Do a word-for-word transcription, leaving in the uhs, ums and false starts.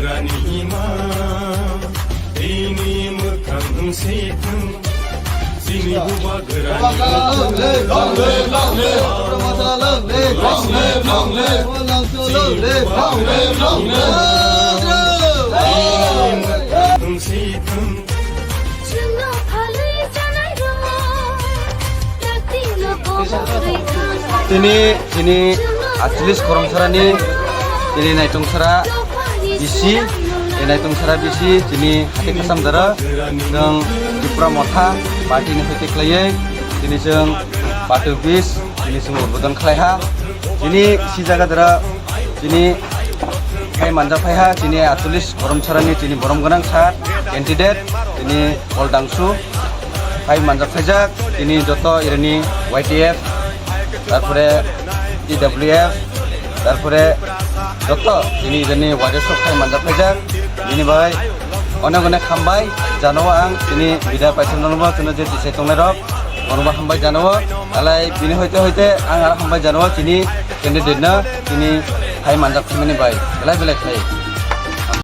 Rani ima, ini mwkhang sithang, sini bubagrani. Long live, long live, long live. Long live, long live. Long live, long live. Ini mwkhang sithang. Tini, tini atlis koromsarani, tini naitungsara bisi, tini naitungsara bisi, tini hati kasam dara, jeng Tipra Motha party ni hati khlaiye, tini jeng Patu bis, tini jeng udbodon khlaiha, tini si jaga dara, tini hai manjak phaiha, tini atlis koromsarani, tini borom gwnang sir, candidate, tini Paul Dangsu. Hai manjak phaijak, tini joto irani Y T F, tarpore T W F, tarpore joto tini irani Y D S hai manjak phaijak. Bini bai onek onek hambai, jano ang tini bida paisa nono chwngno je tisai tongnai rok, bono bo hambai jano. Alai bini hoite hoite ang aro hambai jano tini candidate no tini hai manjak phaimani bai. Belai belai khlai.